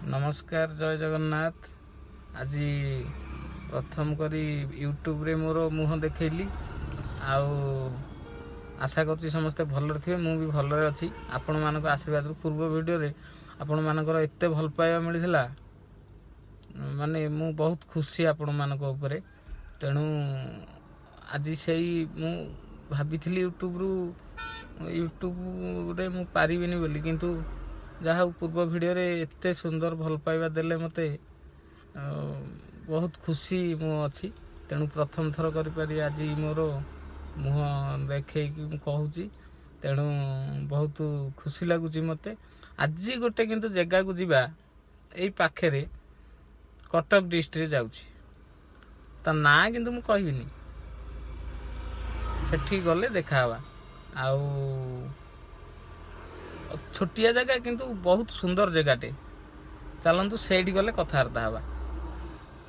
ନମସ୍କାର, ଜୟ ଜଗନ୍ନାଥ। ଆଜି ପ୍ରଥମ କରି ୟୁଟ୍ୟୁବରେ ମୋର ମୁହଁ ଦେଖେଇଲି ଆଉ ଆଶା କରୁଛି ସମସ୍ତେ ଭଲରେ ଥିବେ। ମୁଁ ବି ଭଲରେ ଅଛି ଆପଣମାନଙ୍କ ଆଶୀର୍ବାଦରୁ। ପୂର୍ବ ଭିଡ଼ିଓରେ ଆପଣମାନଙ୍କର ଏତେ ଭଲ ପାଇବା ମିଳିଥିଲା, ମାନେ ମୁଁ ବହୁତ ଖୁସି ଆପଣମାନଙ୍କ ଉପରେ। ତେଣୁ ଆଜି ସେଇ ମୁଁ ଭାବିଥିଲି ୟୁଟ୍ୟୁବରେ ମୁଁ ପାରିବିନି ବୋଲି, କିନ୍ତୁ ଯାହା ହଉ ପୂର୍ବ ଭିଡ଼ିଓରେ ଏତେ ସୁନ୍ଦର ଭଲ ପାଇବା ଦେଲେ ମୋତେ, ବହୁତ ଖୁସି ମୁଁ ଅଛି। ତେଣୁ ପ୍ରଥମ ଥର କରିପାରି ଆଜି ମୋର ମୁହଁ ଦେଖେଇକି ମୁଁ କହୁଛି, ତେଣୁ ବହୁତ ଖୁସି ଲାଗୁଛି ମୋତେ। ଆଜି ଗୋଟେ କିନ୍ତୁ ଜାଗାକୁ ଯିବା, ଏଇ ପାଖରେ କଟକ ଡିଷ୍ଟ୍ରିକ୍ଟରେ ଯାଉଛି, ତା ନାଁ କିନ୍ତୁ ମୁଁ କହିବିନି, ସେଠି ଗଲେ ଦେଖାହେବା। ଆଉ ଛୋଟିଆ ଜାଗା କିନ୍ତୁ ବହୁତ ସୁନ୍ଦର ଜାଗାଟେ, ଚାଲନ୍ତୁ ସେଇଠି ଗଲେ କଥାବାର୍ତ୍ତା ହେବା।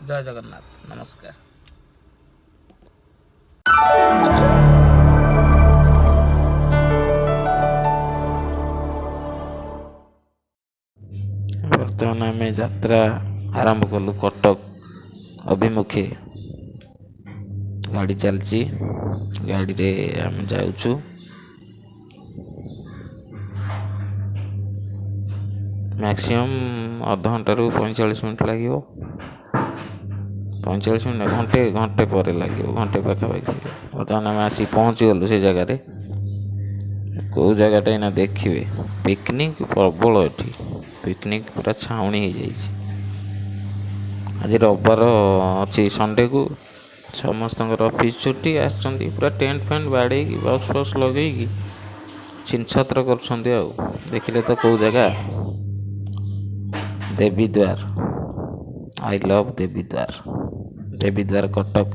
ଜୟ ଜଗନ୍ନାଥ, ନମସ୍କାର। ବର୍ତ୍ତମାନ ଆମେ ଯାତ୍ରା ଆରମ୍ଭ କଲୁ କଟକ ଅଭିମୁଖେ। ଗାଡ଼ି ଚାଲିଛି, ଗାଡ଼ିରେ ଆମେ ଯାଉଛୁ। ମ୍ୟାକ୍ସିମମ୍ ଅଧଘଣ୍ଟାରୁ 45 ମିନିଟ୍ ଲାଗିବ। 45 ମିନିଟ୍, ଘଣ୍ଟେ, ଘଣ୍ଟେ ପରେ ଲାଗିବ, ଘଣ୍ଟେ ପାଖାପାଖି ଲାଗିବ। ବର୍ତ୍ତମାନ ଆମେ ଆସିକି ପହଞ୍ଚିଗଲୁ ସେ ଜାଗାରେ। କେଉଁ ଜାଗାଟା ଏଇନା ଦେଖିବେ, ପିକନିକ୍ ପ୍ରବଳ ଏଠି, ପିକନିକ୍ ପୁରା ଛାଉଣି ହେଇଯାଇଛି। ଆଜି ରବିବାର ଅଛି, ସଣ୍ଡେକୁ ସମସ୍ତଙ୍କର ଅଫିସ୍ ଛୁଟି, ଆସିଛନ୍ତି ପୁରା ଟେଣ୍ଟ ଫେଣ୍ଟ ବାଡ଼େଇକି ବକ୍ସ ଫକ୍ସ ଲଗେଇକି ଛିନଛତ୍ର କରୁଛନ୍ତି। ଆଉ ଦେଖିଲେ ତ କେଉଁ ଜାଗା, Debidwar. I love Debidwar, Debidwar Cuttack,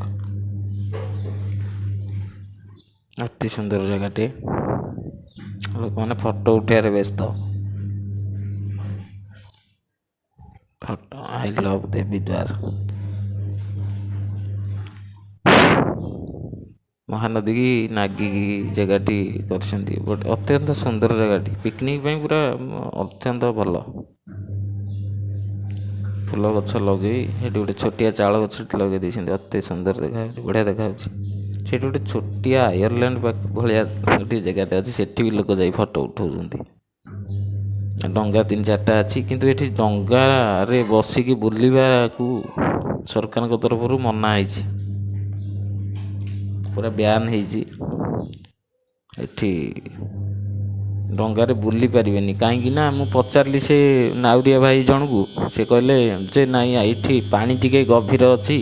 ଅତି ସୁନ୍ଦର ଜାଗାଟେ। ଲୋକମାନେ ଫଟୋ ଉଠେଇବାରେ ବ୍ୟସ୍ତ। Photo, I love Debidwar. Mahanadi କି ନାଗିକି ଜାଗାଟି କରିଛନ୍ତି, ବଟ୍ ଅତ୍ୟନ୍ତ ସୁନ୍ଦର ଜାଗାଟି, ପିକନିକ୍ ପାଇଁ ପୁରା ଅତ୍ୟନ୍ତ ଭଲ। ଫୁଲ ଗଛ ଲଗେଇ ସେଠି ଗୋଟେ ଛୋଟିଆ ଚାଳ ଗଛଟି ଲଗେଇ ଦେଇଛନ୍ତି, ଅତି ସୁନ୍ଦର ଦେଖାଯାଉଛି, ବଢ଼ିଆ ଦେଖାଯାଉଛି। ସେଠି ଗୋଟେ ଛୋଟିଆ ଆୟାରଲ୍ୟାଣ୍ଡ ଭଳିଆ ଗୋଟିଏ ଜାଗାଟେ ଅଛି, ସେଠି ବି ଲୋକ ଯାଇ ଫଟୋ ଉଠାଉଛନ୍ତି। ଡଙ୍ଗା 3-4ଟା ଅଛି, କିନ୍ତୁ ଏଠି ଡଙ୍ଗାରେ ବସିକି ବୁଲିବାକୁ ସରକାରଙ୍କ ତରଫରୁ ମନା ହେଇଛି, ପୁରା ବ୍ୟାନ୍ ହେଇଛି। ଏଠି ଡଙ୍ଗାରେ ବୁଲି ପାରିବେନି, କାହିଁକି ନା ମୁଁ ପଚାରିଲି ସେ ନାଉରିଆ ଭାଇ ଜଣକୁ, ସେ କହିଲେ ଯେ ନାଇଁ ଏଇଠି ପାଣି ଟିକେ ଗଭୀର ଅଛି,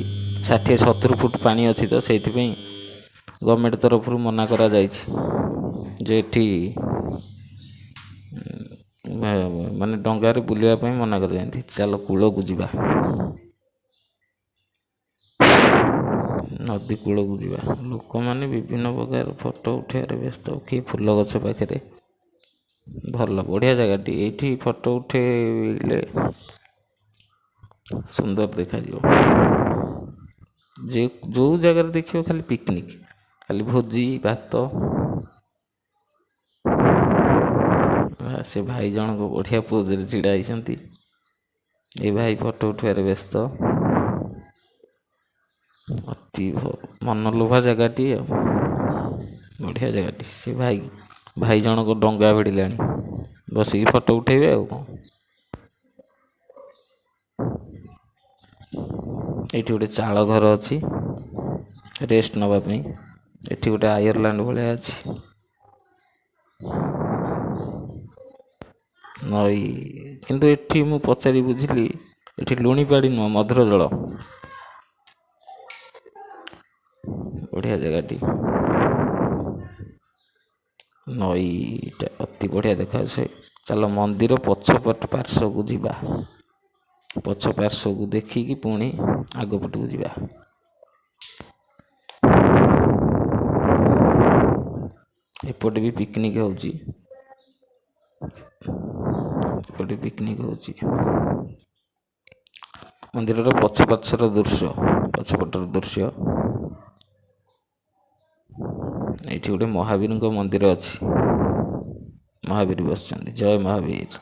60-70 ଫୁଟ ପାଣି ଅଛି, ତ ସେଇଥିପାଇଁ ଗଭର୍ଣ୍ଣମେଣ୍ଟ ତରଫରୁ ମନା କରାଯାଇଛି ଯେ ଏଠି ମାନେ ଡଙ୍ଗାରେ ବୁଲିବା ପାଇଁ ମନା କରାଯାଇଛି। ଚାଲ କୂଳକୁ ଯିବା, ନଦୀ କୂଳକୁ ଯିବା। ଲୋକମାନେ ବିଭିନ୍ନ ପ୍ରକାର ଫଟୋ ଉଠେଇବାରେ ବ୍ୟସ୍ତ, କିଏ ଫୁଲ ଗଛ ପାଖରେ। ଭଲ ବଢ଼ିଆ ଜାଗାଟି, ଏଇଠି ଫଟୋ ଉଠେଇଲେ ସୁନ୍ଦର ଦେଖାଯିବ। ଯେ ଯେଉଁ ଜାଗାରେ ଦେଖିବ ଖାଲି ପିକନିକ୍, ଖାଲି ଭୋଜି ଭାତ। ସେ ଭାଇ ଜଣକ ବଢ଼ିଆ ପୋଜରେ ଛିଡ଼ା ହେଇଛନ୍ତି, ଏ ଭାଇ ଫଟୋ ଉଠେଇବାରେ ବ୍ୟସ୍ତ। ଅତି ମନଲୋଭା ଜାଗାଟି ଆଉ ବଢ଼ିଆ ଜାଗାଟି। ସେ ଭାଇ ଜଣକ ଡଙ୍ଗା ଭିଡ଼ିଲାଣି, ବସିକି ଫଟୋ ଉଠେଇବେ ଆଉ କ'ଣ। ଏଇଠି ଗୋଟେ ଚାଳ ଘର ଅଛି ରେଷ୍ଟ ନେବା ପାଇଁ, ଏଠି ଗୋଟେ ଆୟାରଲ୍ୟାଣ୍ଡ ଭଳିଆ ଅଛି। ନଈ କିନ୍ତୁ ଏଠି ମୁଁ ପଚାରି ବୁଝିଲି, ଏଠି ଲୁଣି ପାଣି ନୁହଁ, ମଧୁର ଜଳ। ବଢ଼ିଆ ଜାଗାଟି, ନଈଟା ଅତି ବଢ଼ିଆ ଦେଖାଯାଉଛି। ଚାଲ ମନ୍ଦିର ପଛପଟ ପାର୍ଶ୍ୱକୁ ଯିବା, ପଛ ପାର୍ଶ୍ୱକୁ ଦେଖିକି ପୁଣି ଆଗ ପଟକୁ ଯିବା। ଏପଟେ ବି ପିକନିକ୍ ହେଉଛି, ଏପଟେ ପିକନିକ୍ ହେଉଛି। ମନ୍ଦିରର ପଛ ପାର୍ଶ୍ୱର ଦୃଶ୍ୟ, ପଛପଟର ଦୃଶ୍ୟ। ଏଇଠି ଗୋଟେ ମହାବୀରଙ୍କ ମନ୍ଦିର ଅଛି, ମହାବୀର ବସିଛନ୍ତି, ଜୟ ମହାବୀର।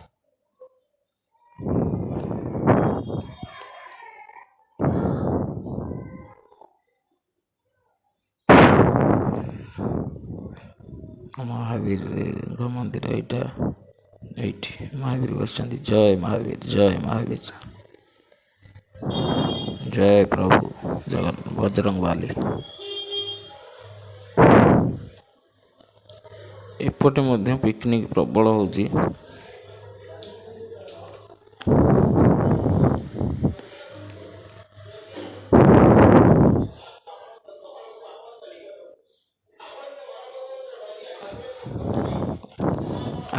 ମହାବୀରଙ୍କ ମନ୍ଦିର ଏଇଟା। ଏଇଠି ମହାବୀର ବସିଛନ୍ତି। ଜୟ ମହାବୀର, ଜୟ ମହାବୀର, ଜୟ ପ୍ରଭୁ ଜଗନ୍ନାଥ ବଜରଙ୍ଗବାଲି। ଏପଟେ ମଧ୍ୟ ପିକନିକ୍ ପ୍ରବଳ ହେଉଛି।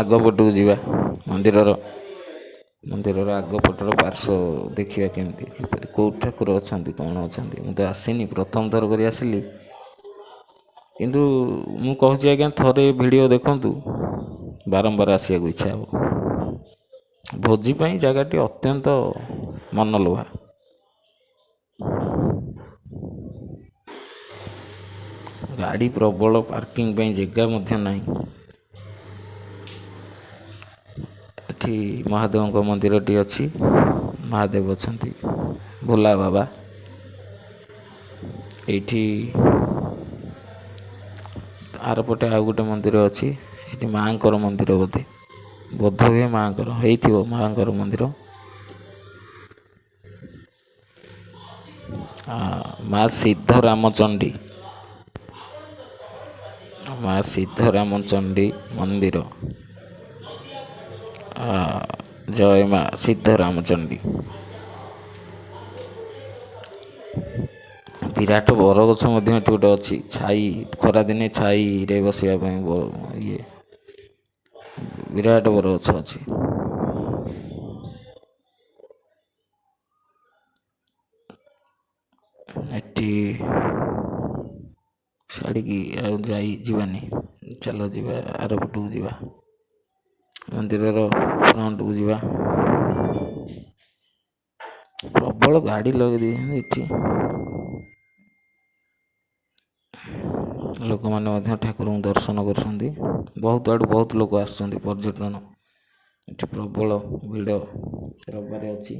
ଆଗ ପଟକୁ ଯିବା, ମନ୍ଦିରର ଆଗ ପଟର ପାର୍ଶ୍ୱ ଦେଖିବା କେମିତି, କିପରି, କେଉଁ ଠାକୁର ଅଛନ୍ତି, କ'ଣ ଅଛନ୍ତି। ମୁଁ ତ ଆସିନି, ପ୍ରଥମ ଥର କରି ଆସିଲି। କିନ୍ତୁ ମୁଁ କହୁଛି ଆଜ୍ଞା, ଥରେ ଭିଡ଼ିଓ ଦେଖନ୍ତୁ, ବାରମ୍ବାର ଆସିବାକୁ ଇଚ୍ଛା ହେବ। ଭୋଜି ପାଇଁ ଜାଗାଟି ଅତ୍ୟନ୍ତ ମନଲୋଭା। ଗାଡ଼ି ପ୍ରବଳ, ପାର୍କିଂ ପାଇଁ ଜାଗା ମଧ୍ୟ ନାହିଁ। ଏଠି ମହାଦେବଙ୍କ ମନ୍ଦିରଟି ଅଛି, ମହାଦେବ ଅଛନ୍ତି, ଭୋଲା ବାବା। ଏଇଠି ଆରପଟେ ଆଉ ଗୋଟେ ମନ୍ଦିର ଅଛି। ଏଠି ମାଆଙ୍କର ମନ୍ଦିର ବୋଧେ, ବୋଧ ହୁଏ ମାଆଙ୍କର ହେଇଥିବ, ମାଆଙ୍କର ମନ୍ଦିର, ମା ସିଦ୍ଧ ରାମଚଣ୍ଡୀ, ମା ସିଦ୍ଧ ରାମଚଣ୍ଡୀ ମନ୍ଦିର। ଜୟ ମା ସିଦ୍ଧ ରାମଚଣ୍ଡୀ। ବିରାଟ ବରଗଛ ମଧ୍ୟ ଏଠି ଗୋଟେ ଅଛି, ଛାଇ, ଖରାଦିନେ ଛାଇରେ ବସିବା ପାଇଁ ଇଏ ବିରାଟ ବରଗଛ ଅଛି। ଏଠି ଛାଡ଼ିକି ଆଉ ଯାଇ ଯିବାନି, ଚାଲ ଯିବା ଆର ପଟକୁ ଯିବା, ମନ୍ଦିରର ଫ୍ରଣ୍ଟକୁ ଯିବା। ପ୍ରବଳ ଗାଡ଼ି ଲଗେଇ ଦେଇଛନ୍ତି ଏଠି। ଲୋକମାନେ ମଧ୍ୟ ଠାକୁରଙ୍କୁ ଦର୍ଶନ କରୁଛନ୍ତି। ବହୁତ ଆଡ଼ୁ ବହୁତ ଲୋକ ଆସୁଛନ୍ତି ପର୍ଯ୍ୟଟନ। ଏଠି ପ୍ରବଳ ଭିଡ଼ ରବିବାର ଅଛି।